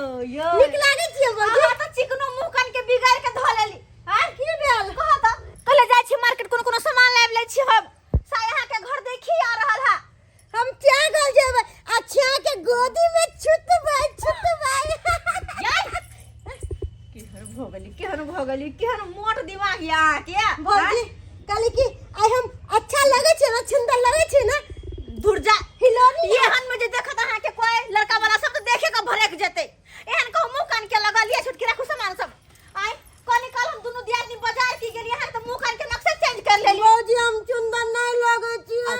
यो नीक लागै छियै भौजी। अहाँ तऽ चिकनो मुँह कान के बिगाड़ के धऽ लेली। आँय, की भेल? कह तऽ कहले जाइ छी मार्केट, कोनो कोनो सामान लाबि लै छी हम। साय अहाँ के घर देखी आ रहल है। हम छागल जेबै आ छा के गोदी में छुतबै छुतबै। केहन भऽ गेली, केहन भऽ गेली, केहन मोट दिमाग यऽ अहाँके। भौजी कहली कि आइ हम अच्छा लगै छै ना, सुंदर लगै छै ना? धुर जा हिलोरी। एहन में जे देखत अहाँके कोई लड़का वाला सब तऽ देखे के भड़क जेतै। एहन कहू मुँह कान के लगल ये। छोटकी, राखू सामान सब। आइ कनी काल हम दुनू दियादनी बाजार की गेलियै, अहाँ तऽ मुँह कान के नक्शा चेंज कर लेली। भौजी, हम सुंदर नहीं लगै छियै?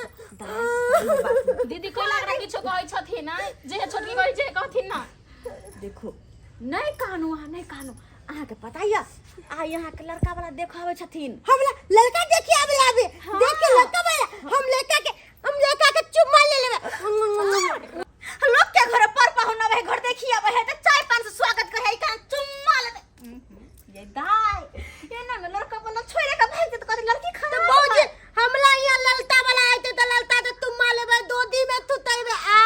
दीदी, कोई लग किछो कहै छथिन ना, जे छोटकी कहै छै कहथिन ना। देखो, नहीं कानू अहाँ, नहीं कानू। अहाँके पता यऽ, आइ अहाँके लड़का वाला देखाबै छथिन। हमरा लड़का देखी आबे आबे। देख के लड़का वाला, हम लड़का के चुम्मा ले लेबै। लोग के घर पर पाहुन आबै है, घर देखी आबै है तऽ चाय पान से स्वागत करे है, कान चुम्मा लेबै। ये दाई, ये ना लड़का वाला छोड़े के भाग जेत, कहते लड़की तो खराब। भौजी, हमरा यहाँ ललता वाला आइते तऽ ललता के चुम्मा लेबै, गोदी में थुतेबै आ।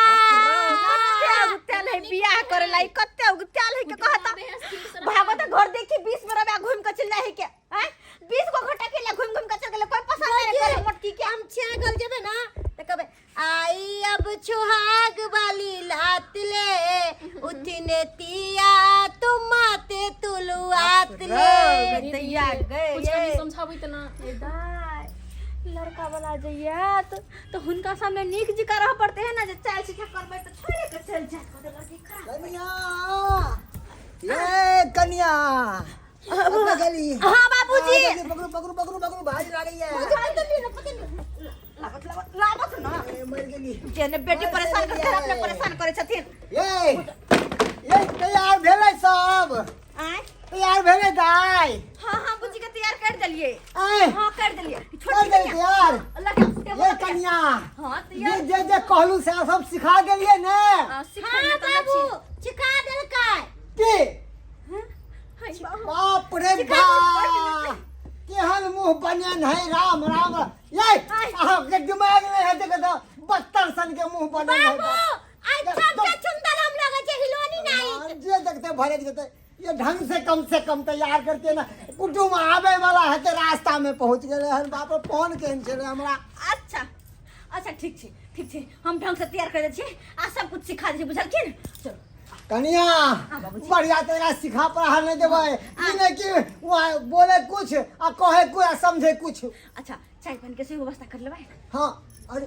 कते उगतेल है बियाह करे ला, ई कते उगतेल है के कहता भागो त घर देखी 20 बेर आबे घूम के चल जाए के हैं। 20 गो घंटा के लिए घूम घूम के चल गेले, कोई पसंद नहीं करे मोटकी के। हम छागल जेबै ना तऽ कहबै, आई अब सुहाग वाली लात ले उठने तिया तुम माते तुलुआत ले। दैया गए। कुछ कनी समझाबै त ना। ए दाई, लड़का वाला जे आयत तऽ हुनका सामने नीक जकाँ रहऽ पड़तै है ना, जे चाल सीधा करबै तऽ छोड़े के चलि जायत, कहतै लड़की खराब। कनिया, ये कनिया, कतऽ गेली? हाँ बाबूजी। आ, जल्दी पकड़ू पकड़ू पकड़ू पकड़ू, भारी लागैया। लागत लागत लागत ना। ए, मरि गेली। जेने बेटी परेशान करते, अपने परेशान करे छथिन। ये ये तैयार भेलै सब? आय? तैयार भेलै दाइ? हाँ हाँ, बुच्ची के तैयार कर देलिए। आय? हाँ, कर देलिए। कर देली तैयार? लगा ये कनिया। हाँ, जे तैयार। जे जे कहलू से सब सिखा गेलियै ने? हाँ, हाँ बाबू, सिखा देलकै। की? हाय बाबू। बाप रे बाप, केहन मुंह बनेन है, राम राम। ये अहाँ के दिमाग में है, देखो तो बत्तर सन के मुंह बनेन है। बाबू, आइ सबसे सुंदर हम लगै छै, हिलोनी नहीं। यार, जे देखते भरे जेते। ये ढंग से कम तैयार करते ना, कुटुम आवे वाला है ते रास्ता में पहुंच गेले हन। बाप रे, फोन केहन छलै हमरा। अच्छा अच्छा, ठीक छै, ठीक छै, हम ढंग से तैयार कर दै छियै आ सब कुछ सिखा दै छियै, बुझलखिन? चलो। कनिया। बाबूजी। बढ़िया तोरा सिखा पढ़ा नहीं देबै, ई नहीं कि वहाँ बोले कुछ आ कहे कुछ आ समझे कुछ। अच्छा, चाय पानी के सेहो व्यवस्था कर लेबै। हाँ, अरे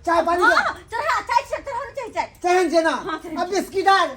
चाय पानी हाँ। के चढ़ा चाय, चढ़ा चाय, चाय। चढ़न छै ना? हाँ, चढ़न। आ बिस्किट आर?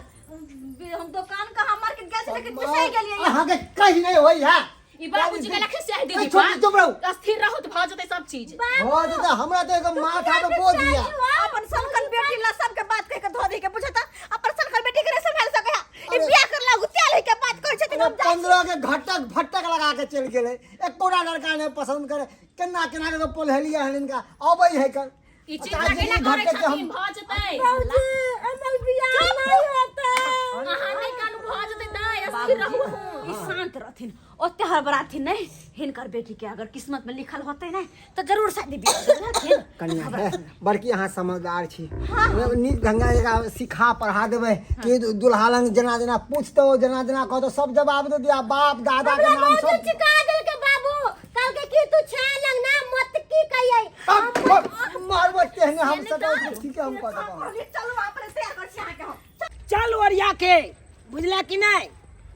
हम दुकान कहाँ मार्केट गेल छलै कि बिसरि गेलियै। अहाँके कहीं नहीं होई है। ई बाबूजी के लखे से दीदी। चुप चुप रहू। स्थिर रहू तऽ भऽ जेतै सब चीज। हो जेतै, हमरा तऽ एगो माथा पे बोझ दिया। अपन सनकन बेटी ला सबके बात कह के धो दे के, बुझता? अपन सनकन बेटी के नहीं संभाल सके है ई। अरे। बियाह कर लागू त्याल है के बात कहै छथिन। हम जाइ छी। 15 के घटक भटक लगा के चलि गेलै, एकोटा लड़का नहि पसंद करे। केना केना के पोल्हेलियै हन, इनका अबै है कर। ई चिंता केना करै घटक के छथिन, भऽ जेतै। बाबूजी, हमर बियाह नहीं होतै। अहाँ नहि कानू, भऽ जेतै दाइ, स्थिर रहू। ई शांत रहथिन, ओते हड़बड़ाथिन नहीं। हिनकर बेटी के अगर किस्मत में लिखल होते नहीं तो जरूर शादी बियाह बुझलखिन। कनिया हे, बड़की अहाँ समझदार छी, नीक ढंगा जकाँ सिखा पढ़ा देबै कि दुल्हा लग जेना जेना पूछतौ, जेना जेना कहतौ, सब जवाब दे दिया, बाप दादा के नाम बाबू सब। सिखा देलकै बाबू, कहलकै कि तू छा लग ना मत की कहियै। मारबो तेहने हम सटौ। ठीक है, हम कह देबौ। चलू, अपने तैयार कर छी अहाँके हम। चल ओरिया के, बुझला कि नहीं?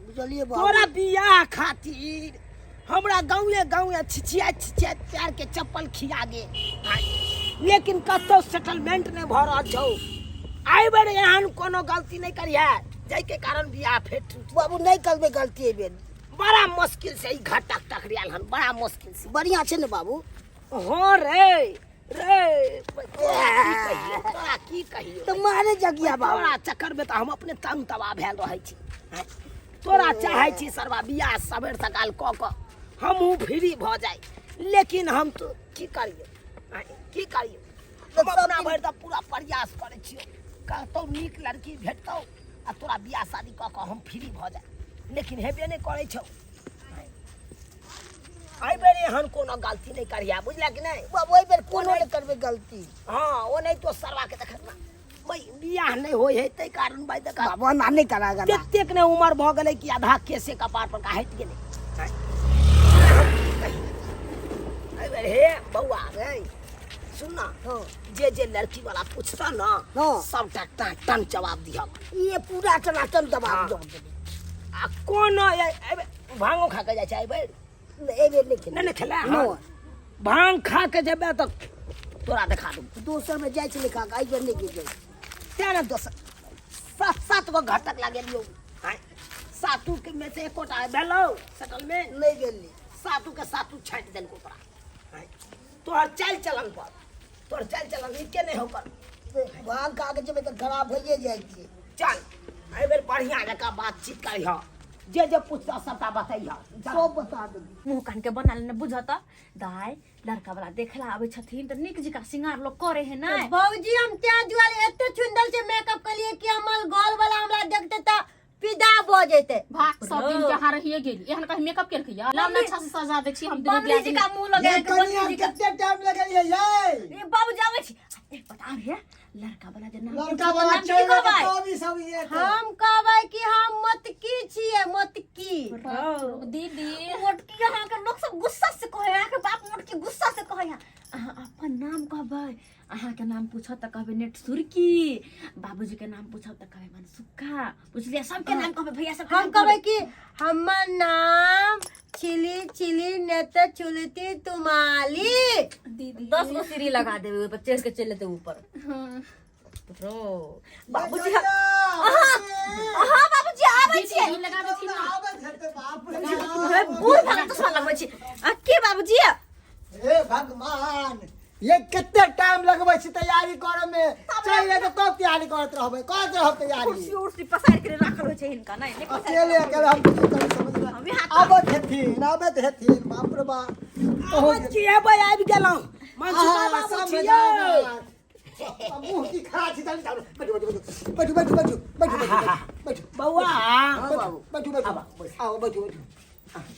बुझलिए बाबू। तोरा बियाह खातिर हमरा गाँवे गाँवे छिछिया छिछिया पैर के चप्पल खिया गे, लेकिन कतौ सेटलमेंट नहीं भऽ रहल छौ। आइ बेर एहन कोनो गलती नहीं करिहे जाहिके कारण बियाह फेर टूट। बाबू, नहीं करबै गलती एहि बेर। बड़ा मुश्किल से ई घटक टकरियाल हन, बड़ा मुश्किल से। बढ़िया छै ने बाबू? हाँ रे रे, तोरा की कहियौ, तोरा की कहियौ। तऽ मारे जगिया बाबू। तोरा चक्कर में तऽ हम अपने तंग तबाह भेल रहै छी। आँय, तोरा चाहै छी सरवा बियाह सबेर सकाल कऽ कऽ हमहूँ फ्री भऽ जाइ, लेकिन हम तो की करियौ? आँय, की करियौ? हम अपना भरि तऽ पूरा प्रयास करै छियौ, कतौ नीक लड़की भेटतौ आ तोरा बियाह शादी कऽ कऽ हम फ्री भऽ जाइ, लेकिन हेबे नहि करै छौ। एहि बेर एहन कोनो गलती नहि करिहा, बुझला कि नहि? बाबू, एहि बेर कोनो नहि करबै गलती। हाँ, ओ नहीं तो सरवा के देखत ना। भाई बियाह नहि होइ है ताहि कारण भाई देखा बाबू ना नहि करा गना ततेक ने उमर भऽ गेलै कि आधा केसे कपार पर का हटि गेलै। एहि बेर हे बौआ रे सुन ना, जे जे लड़की वाला पूछता ना, हाँ। सबटा टन टन जवाब दिहक। ये पूरा टनाटन दबाव हाँ। दऽ देबै। आ कोनो एहि बेर भांगो खा के जाइ छै एहि बेर? एहि बेर नहि खेलै। नहि ने खेला? नहि। भांग खा के जेबै तऽ तोरा देखा देबौ। दोसर में जाइ छलै खा के, एहि बेर नहि गेल। तें ने दोसर सात सात गो घटक लागेलियौ। आँय, सातू के में से एकोटा भेलौ सेटलमेंट? नहि गेली। सातू के सातू छाँटि देलकौ तोरा। आँय, तोहर चालि चलन पर, तोहर चालि चलन नीके नहि हौ कर। भांग खा के जेबै तऽ खराब भइए जाइ छै। चल एहि बेर बढ़िआँ जकाँ बातचीत करिह, जे जे पूछतह सबटा बतैह। सब बता देबै। मुँह कान के बना लेने बुझत दाय, लड़का वाला देखला आबै छथिन तऽ नीक जकाँ सिंगार लोक करे है ना। भौजी हम तें दुआरे एते सुंदर से मेकअप कलिए कि हमर घर वाला हमरा देखते तऽ फिदा भऽ जेतै। भाग सब दिन के अहाँ रहिए गेली, एहन कहीं मेकअप केलकै या लाउ ने अच्छा से सजा दै छी हम दुनू बबली जी दियादिनी। का मुंह लगा ये के बबली कनिया जी का कते टाइम लगलियै ये? ए बाबू जाबै छी। ए बता रे लड़का वाला जे नाम लड़का पूछत वाला नाम की चलि गेलै कहबै? तब ई सब ये तऽ। हम कहबै कि हम मोटकी छियै, मोटकी। दीदी मोटकी अहाँ के लोग सब गुस्सा से कहै, अहाँ के बाप मोटकी गुस्सा से कहै। अहाँ अपन नाम कहबै, अहाँ के नाम पूछत तऽ कहबै नेट सुरकी, बाबूजी के नाम पूछब तऽ कहबै मनसुखा। बुझलियै? सबके नाम कहबै, भैया सबके हम नाम कहबै कि हमर नाम चिली चिली नेत चुलती तुम्हारी। दीदी 10 गो सीढ़ी लगा देबै, ओहि पर चढ़ के चलि जेतै ऊपर। रो बाबूजी, कनिया, हाँ बाबूजी आबै दीदी छियै। ई लगा देथिन ना। आबैत हेतै, बाप रे। हे, बूढ़ भऽ चश्मा लगबै छी आ के बाबूजी? हे भगवान, ये कते टाइम लगबै छी तैयारी करे में? चलि जेतै तब तैयारी करैत रहबै, करैत रहब तैयारी। कुर्सी उर्सी पसारि के राखल होइ छै हिनका। नहि नहि पसारि अकेले अकेले हम की करी समझ में हम यहाँ आबैत हेथिन, आबैत हेथिन, बाप रे बाप। आबैत छी हेबै, आबि गेलहुँ मनसुखा आहा, बाबू सब छियै। मजा। मुँह की खड़ा छी, जल्दी जाउ, बैठू बैठू बैठू बैठू बैठू बैठू बैठू बैठू बौआ। बैठू बैठू बैठू, आओ बैठू बैठू।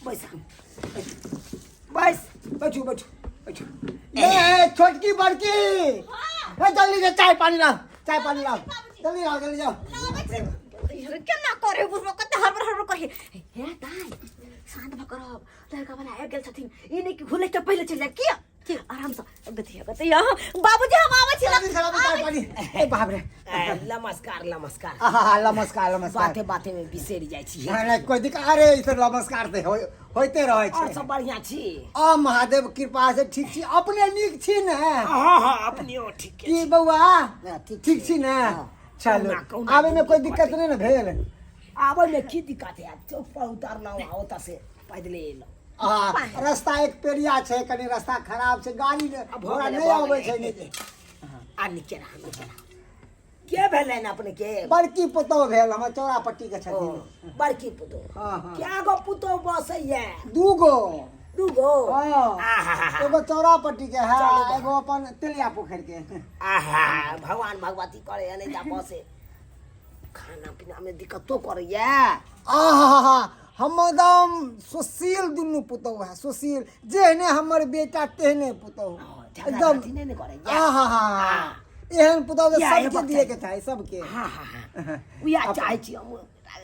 बैस बैस। बैठू बैठू बैठू। ये छोटकी बड़की, ए जल्दी से चाय पानी लाओ, चाय पानी लाओ, जल्दी आओ, जल्दी जाओ। केना करे बुझबो, कते हड़बड़ हड़बड़ कहे। हे दाइ, शांत भऽ कऽ रहब, लड़का वाला आबि गेल छथिन, ई नहि कि घुलै के पहिले चलि जायब। किया आराम से गतिया गतिया। बाबूजी हम आबै छी। जल्दी से लाबू चाय पानी। ए बाप रे। ए, नमस्कार नमस्कार। आहा, नमस्कार नमस्कार। बाते बाते में बिसरि जाइ छी। नहीं नहीं कोई दिक्कत, अरे ई सब नमस्कार तऽ होइते रहै और छै। सब बढ़िया छी? आ महादेव कृपा से ठीक छी, अपने नीक छी ने? हाँ हाँ, अपनियो ठीक की बौआ? हाँ, ठीक। ठीक छी ने? चलू। कहुना- कहुना आबे में कोई दिक्कत नहीं ने भेल? आबै में की दिक्कत है, चौक पर उतरलहुँ आ ओतऽ से पैदले एलहुँ। आ रास्ता एक पेरिया छै, कनि रास्ता खराब छै, गाड़ी ने भऽ घोड़ा गेलै, नहि भऽ आबै गेलै। छै नहि। आ निके रहा, निके रहा। के भेलै ने अपने के? बड़की पुतोह भेल हमर, चौरा पट्टी के ओ, छथिन। बड़की पुतोह? हाँ, हाँ। क्या गो पुतोह बसैया? दू गो। दू गो? हाँ। आहा। एगो चौरा पट्टी के है, चलू। एगो अपन तेलिया पोखरि के। आहा, भगवान भगवती करे नहीं जा बसे, खाना पीना में दिक्कतो करैया? आहा, हम एकदम सुशील दुनू पुतोह है, सुशील, जेहने हमर बेटा तेहने पुतोह। झगड़ा एकदम झाँटी नहि ने करैया? आहा, एहन पुतोह जे या, सबके हेबाक दिए के चाही, सबके। हाँ हाँ हाँ, उएह चाहै छी हम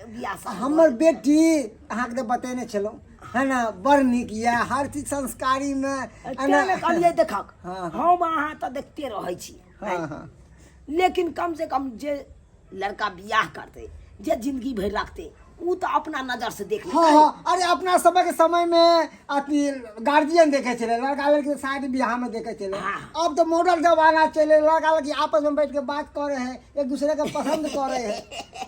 बियाह शादी। हमर बेटी अहाँके तऽ बतेने छलहुँ है ने, बड़ नीक यऽ, हर चीज संस्कारी में। तें ने कहलियै देखक। हाँ। हम अहाँ तऽ देखते रहै छी। हाँ हाँ। लेकिन कम से कम जे लड़का बियाह करतै, जे जिंदगी भरि रखतै, उ तऽ अपना नजर से देख हाँ लेतै। हाँ, अरे अपना समय के समय में अथी गार्जियन देखे छलै लड़का लड़की के शादी बियाह में देखे छलै। हाँ। अब तो मॉडल जमाना चले, लड़का लड़की आपस में बैठ के बात करे है, एक दूसरे के पसंद करे है,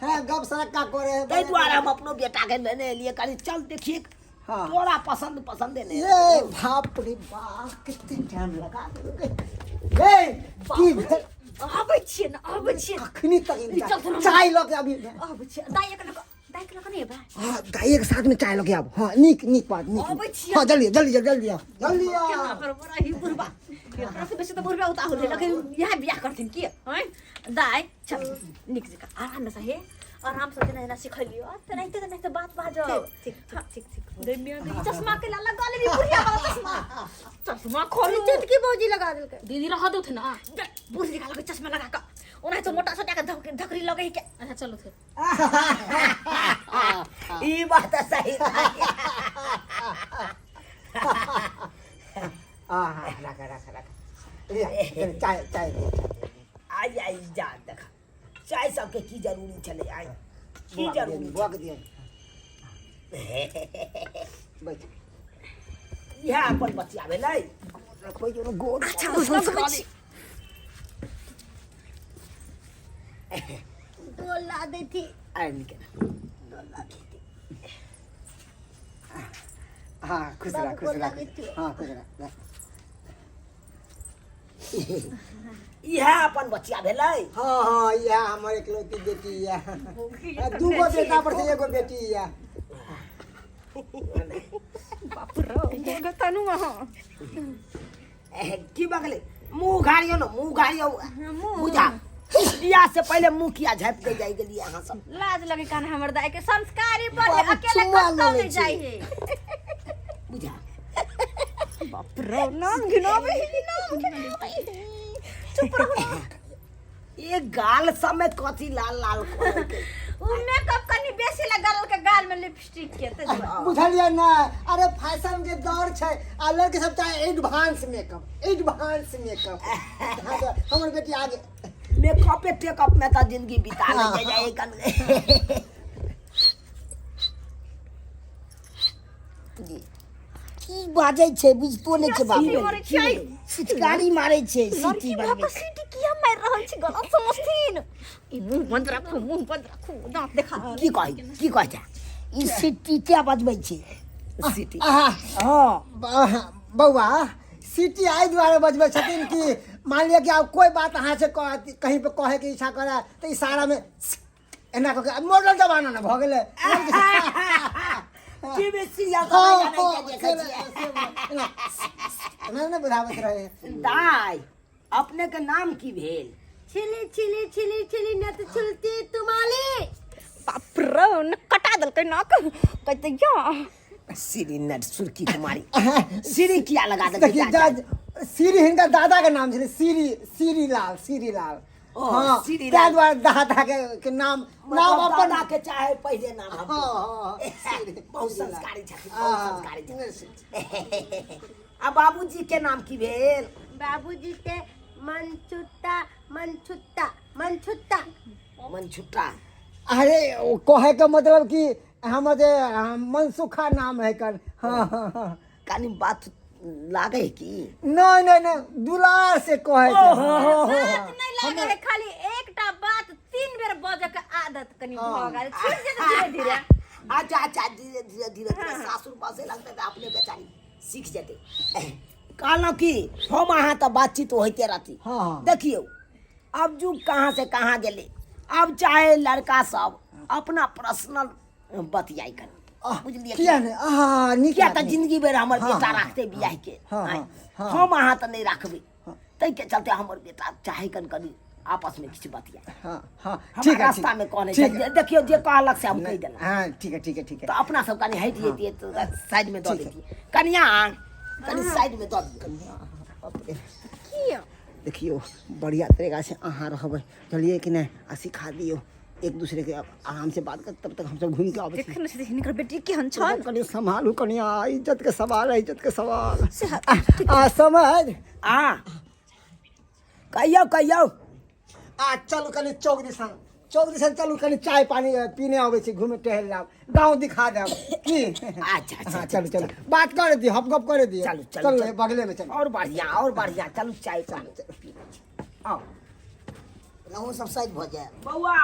हैं गप सड़क्का करे है। ताहि दुआरे हम अपनो बेटा के लेने एलियै, कहलियै चल देखिए। हाँ। तोरा पसंद पसंदे नहीं। ये बाप रे बाप, कितने टाइम लगा देलकै। ये की भेल? आबै छियै ने, आबै छियै। कखनी तक चल, चल। चाय लऽ के अभी आबै छियै दाइ, एक लऽ दाइ के लऽ कऽ नहि एबै? हाँ, दाइए के साथ में चाय लऽ के आब। हाँ, नीक नीक बात, नीक। अबै छियै। हाँ, जल्दी जल्दी जल्दी आओ, जल्दी आओ। केना बड़ ही बुढ़बा, एकरा से बेसी तऽ बुढ़बा उताहुल है, लेकिन इएह बियाह करथिन की? हैं दाइ, चल नीक जकाँ आराम से, हे आराम से जेना जेना सिखेलियो तेनाहिते तेनाहिते बात बाजब। ठीक ठीक ठीक ठीक। रे मियाँ, ई चश्मा के ला लगा लेली, बुढ़िया वाला चश्मा, चश्मा खोलू। चुटकी भौजी लगा देलकै। दीदी रह दो ना। बूढ़ जकाँ लगै चश्मा लगा कऽ। ओना तो मोटा सोटा के धकरी लगे है के। अच्छा चलो थे। ई बात तऽ सही। हाँ हाँ, रख रख रख। लिअ, कनी चाय चाय दिअ, चाय दिअ। आइ आइ जा देख, चाय सबके की जरूरी छलै? आइ की बौआ के जरूरी? दिअ, बौआ के दिअ। बैठ। इएह अपन बचिया भेलै। रखबै जो गोड़। अच्छा बुझल छी। डोला देथी। आनि के डोला देती। हाँ, खुश रह। बाबू खुश गोर रह। लागै छियौ। हाँ, खुश रह, रह। इएह अपन बचिया भेलै। हाँ हाँ, इएह हमर एकलौती बेटी यऽ। दूगो बेटा पर से एगो बेटी यऽ। बाप रे, तनु अहाँ। की भऽ गेलै? मुँह उघारियौ ने, मुँह उघारियौ। बुझा, बियाह से पहिले मुँह किया झाँपि के जाइ गेलियै अहाँ सब? लाज लगे कान हमर दाई के, संस्कारी बड़ है। बाबू अकेले चुम्मा कतौ लऽ नहीं लै छै। जाइ है। बुझा। बाप रे, नाम घिनाबै है, नाम घिनाबै है। चुप रहो ना। ये गाल सब में कथी लाल लाल करलकै? उ मेकअप कनी बेसी लगल के गाल में लिपस्टिक के ते दुआरे। बुझलियै ना? अरे फैशन के दौर छै आ लड़की सब चाहे एडवांस मेकअप, एडवांस मेकअप। हाँ, तऽ हमर बेटी आगे मेकअपे टेकअप में तऽ जिंदगी बिता लै छै जाइ कन। की बाजै छै बुझतो नहि छै बाबू। सीटी मारै छियै। सिटकारी मारै छै, सीटी लड़की भऽ बनबै कऽ सीटी किया मारि रहल छी? गलत समझथिन ई। मुंह बंद राखू, मुंह बंद राखू, दांत देखा। की कहै, की कहै छै? ई सिटी किया बजबै छै? सीटी। आहा। हँ। बौआ, सीटी एहि दुआरे बजबै छथिन कि मान लिअ कि आब कोइ बात अहाँ से कहीं पे कहे के इच्छा करे तऽ इशारा में एना कऽ के। मॉडर्न जमाना ने भऽ गेलै। टीवी सीरियल हाँ, सब हाँ, देखै छियै। एना एना ने बुझाबैत रहे। दाइ, अपने के नाम की भेल? छिली छिली छिली छिली नत छुलती तुम्हारी। बाप रे, न कटा देलकै नाक कहते या। श्री नट सुर्खी कुमारी, श्री किया लगा देलकै? देखिए जा, श्री हिनकर दादा के नाम छलै श्री, श्री लाल, श्री लाल। ओ, हाँ, श्री ताहि लाल। दुआरे दादा के नाम नाम नाम अपन दादा के चाहे पहिले नाम हम। हाँ हाँ, श्री। बहुत संस्कारी छथिन, बहुत हाँ। संस्कारी छथिन। आ बाबूजी के नाम की भेल? बाबूजी के मनछुट्टा, मनछुट्टा, मनछुट्टा। मनछुट्टा। अरे ओ कहे के मतलब कि हमर जे मनसुखा नाम है कर। हाँ हाँ हाँ। कनी बात लागे है की? नहीं नहीं नहीं, दुलार से कहे के। बात नहीं लागे है, खाली एकटा बात 3 बेर बजऽ के आदत कनी भऽ गेल, छूट जेतै धीरे धीरे। अच्छा अच्छा, धीरे धीरे धीरे धीरे सासुर बसे लगतै तऽ अपने बेचारी सीख जेतै। कहलहुँ कि हम अहाँ तऽ बातचीत होइते रहती। हाँ, हाँ। देखियौ, अब युग कहाँ से कहाँ गेलै। अब चाहे लड़का सब अपना पर्सनल बतियाइ कर। बुझलियै? किया नहि? आहा, नीक किया बात तऽ नीक। जिंदगी भरि हमर हाँ, बेटा हाँ, राखतै बियाह के। हाँ, आँय, हाँ, हाँ। हम अहाँ तऽ नहि राखबै, ताहिके चलते हमर बेटा चाहे कन कनी आपस में किछु बतियाइ। हाँ हाँ, हमरा ठीक है। रास्ता में कहने ठीक छै। है। देखियौ, जे कहलक से हम कहि देलहुँ। हाँ, ठीक है, ठीक है, ठीक है। तऽ अपना सब कनि हटि जैतियै तऽ साइड में दऽ दैतियै। कनिया, कनि साइड में दऽ दियौ। बाप रे। देखियौ, बढ़िया तरीका से अहाँ रहबै, बुझलियै कि नहि? आ सिखा दियौ एक दूसरे के, आराम से बात कर, तब तक हमसब घूमि के आबै छी। देखै ने छथिन हिनकर बेटी केहन छल। कनि सम्हालू कनिया, इज्जत के सवाल है, इज्जत के सवाल आ समझ। आ कहियौ, कहियौ। आ चलू कनि चौक दिसन, चौक दिसन चलू, कनि चाय पानी पीने अबै छी, घूमे टहल जायब, गाँव दिखा देब की। अच्छा अच्छा। हाँ, चलू चलू, बात करे दियौ, हप गप करे दियौ। चलू, चलू, चलू। चलू। बगले में चलू। और बढ़िया, और बढ़िया। चलू, चाय पानी पी लै छी। आओ। अहूँ सब साइड भऽ जायब। बौआ।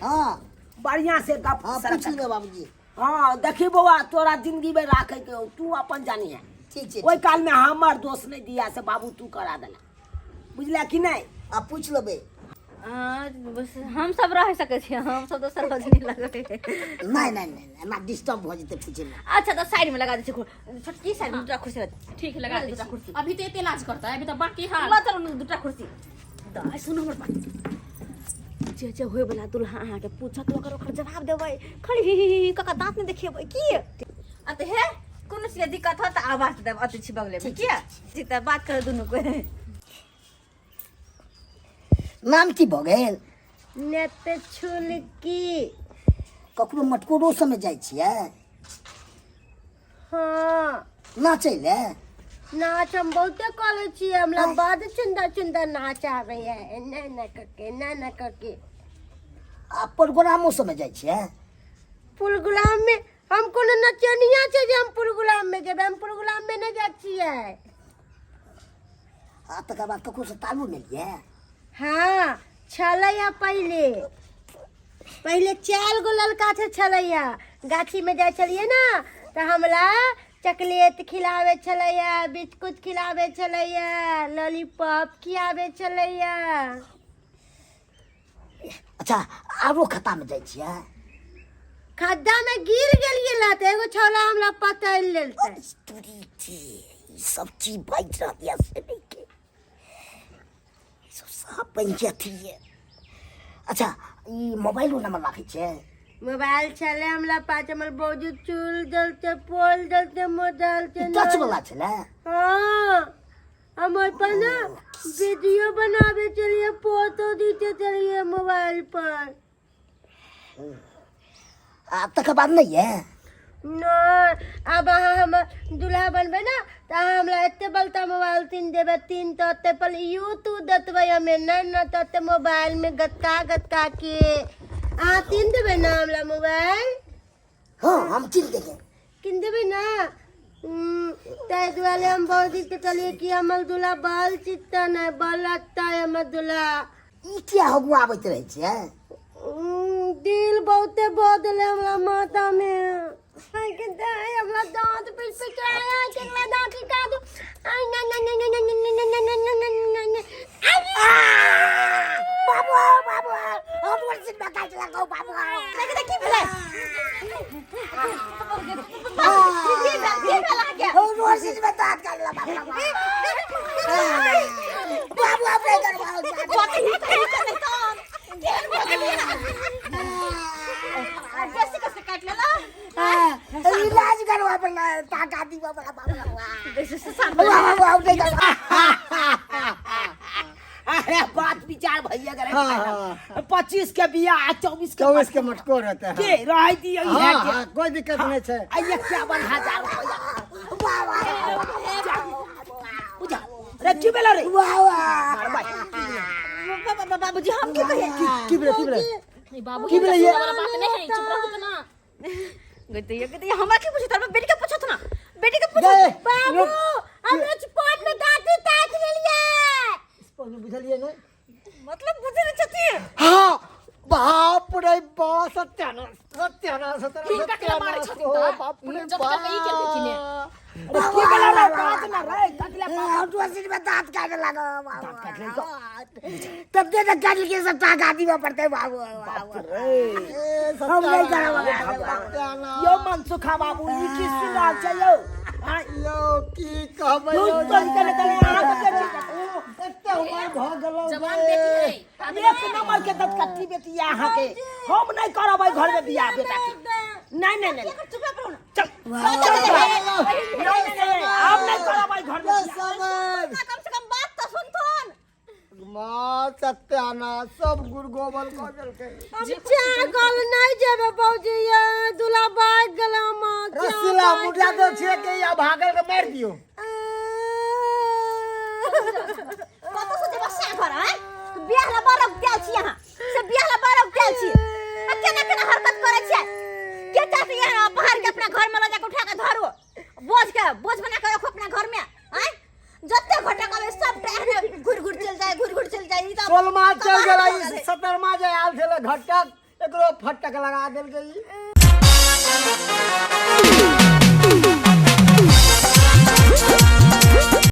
हँ। बढ़िया से गप। हँ, सड़क। पूछ लिअ बाबूजी। हाँ, देखी बौआ, तोरा जिंदगी में राखे के हो, तू अपन जानी है। ठीक छै। ओहि काल में हमर दोष नहीं दिया से बाबू, तू करा देला, बुझला कि नहीं? आ पूछ लेबै। बस हम सब रह सकै छियै, हम सब दोसर बजनी लगबै। नहि नहि नहि, एना डिस्टर्ब भऽ जेतै पूछैमे। अच्छा, तऽ साइड में लगा दै छियै, छोटकी साइड में दूटा कुर्सी। ठीक है, लगा दूटा दै छी। कुर्सी। अभी तो एते लाज करता है, अभी तो बाकी हाल। लऽ चलू ने दूटा कुर्सी। दाइ, सुनू हमर बात, जे जे होय वाला दुल्हा अहाँके पूछत, ओकर ओकर जवाब देबै, खाली ही ही ही कका दाँत नहि देखेबै की। आ तऽ हे, कोनो चीज के दिक्कत हो तऽ आवाज देब, अतै छी बगले में। किया ठीक, तऽ बात करू दुनू कोइ। नाम की भऽ गेल? नेत छुलकी। ककरो मटकोरो सबमे जाइ छियै? हाँ। नाचै लए? नाच हम बहुते कऽ लै छियै, हमरा बड सुन्दर सुन्दर नाच आबैया, एना एना कऽ के, एना एना कऽ के। आ प्रोग्रामो सबमे जाइ छियै? प्रोग्राम में हम कोनो नचनिया छै जे हम प्रोग्राम में जेबै? हम प्रोग्राम में नहि जाइ छियै। आ तकर बाद ककरोसँ तालू लेलियै? हाँ छलैया, पहिले पहिले 4 गो लड़का छै छलैया। गाछी में जाइ छलियै ने तऽ हमरा चॉकलेट खिलाबै छलैया, बिस्कुट खिलाबै छलैया, लॉलीपॉप खियाबै छलैया। अच्छा, आरो खत्तामे जाइ छियै? खद्दा में गिर गेलियै ला तऽ एगो छौड़ा हमरा पकड़ि लेलकै। तोरी के ई सब चीज बाजि रहल यऽ से नहि के ई सब साफ पंचायती ये। अच्छा, ई मोबाइलो नंबर राखै छियै? मोबाइल छलै हमरा पास, हमर बौजी चूल देलकै, पोल देलकै मोबाइल के। टच वाला छलै? हाँ, हम ओहि पर ना वीडियो बनावे चलिए, फोटो घीचे चलिए मोबाइल पर। आ तकर बाद नहि ये? नहि, आब अहाँ हमर दूल्हा बनबै ने तऽ अहाँ हमरा एते बलता मोबाइल तीन देबै, तीन तऽ ओते पर यूट्यूब देतबै हमे, नहि ने तऽ ओते मोबाइल में गतका गतका के अहाँ तीन देबै ने हमरा मोबाइल? हाँ, हम कीन देबै। कीन देबै ने? ताहि दुआरे हम बहुत के कहलियै कि हमर दूल्हा बाल चित्तन है, बड़ अच्छा है हमर दूल्हा। ई किया हगुआ आबैत रहै छियै? दिल बहुते बदले हमरा माथा में। आइ के दाइ, हमरा दाँत पिट पिटाया, केकरा दाँत निकाल दू। आइ ना ना ना ना ना ना ना ना ना ना ना ना। बाबू बाबू, हम वर्षित बता चला गो बाबू। देख देख, की भेलै? की भेल, की भेल अहाँके? हम वर्षित बता चला बाबू बाबू, अपने करवाओ। कथी कही के नहि तहन केहन बजलियै? बेसी कसके काटि लेला? इलाज करवा पड़ला, टाका दीवा बड़ा बाबू बेसी से साथ बाबू बाबू नहीं करवा। अरे बात विचार भैया करे। हाँ, 25 के बियाह, 24 के 24 के मटकोर होते हैं। के रह दियो। हाँ हाँ, कोई दिक्कत नहीं है। आ 51,000 रुपया। वाह वाह। बुझा रे, की भेलो रे? वाह वाह। बाबूजी, हम की कहिए? की भेलै, की भेलै? ई बाबू की भेलै ये? वाला बात नहीं है, चुप रहू तो ना। गई गई, हमरा की पूछत? बेटी के पूछत ना, बेटी के पूछत। गए, बाबू, हम स्पॉट में दाँत ताक लेलियै। बुझलियै ने? मतलब बुझे नहीं छथिन। हाँ, बाप रे बाप, सत्यानाश सत्यानाश सत्यानाश। हिनका केना मारै सत्यानाश छथिन हो तऽ? बाप रे जब तक ई केलकै कि ने? अरे की भेलो रे? बात ना रे, कटला? हम वर्षित में दांत काटे लगो बाबू, तब दे ना काट के सब टाका दीवा पड़ते बाबू बाबू। ए, हम नहीं करब। सत्यानाश। यो मनसुखा बाबू, ई की सुन रहल छै यौ? आँय, यौ, की कहबै यौ, यौ, तोरी के तनी अहाँ के बेटी एते उमर भऽ गेलौ जवान गे। बेटी है। एक नंबर के दतकट्टी बेटी है अहाँ के। हम नहीं करब एहि घर में बियाह बेटा के। नहीं नहीं नहीं, चुप रहो ना। चल चल, नहीं नहीं नहीं, हम नहीं करब एहि घर में ये बियाह। समझ कम से कम बात तो सुनथुन। माँ, सत्यानाश, सब गुड़ गोबर कऽ देलकै। हम चागल नहि जेबै बाबूजी, ये दूल्हा भागि गेलै हमर। रसीला मुढ़िया दे छियै के या भागल के मारि दियौ। कतौ से जेबा से घर आय बियाह ला बड़ उगतायल छी अहाँ से, बियाह ला बड़ उगतायल छी आ केना केना हरकत करै छियै? के चाहते यहाँ बाहर के अपना घर में ल जाके उठा के धरू, बोझ के बोझ बना के रखो अपना घर में? आय, जते घटा करबै सब एहने घुर घुर चल जाए, घुर घुर चल जाए। ई तऽ 16मा चल तबाह गेलै। भऽ गेलै। 17मा जे आयल छलै घटक, एकरो फटक लगा देलकै ई।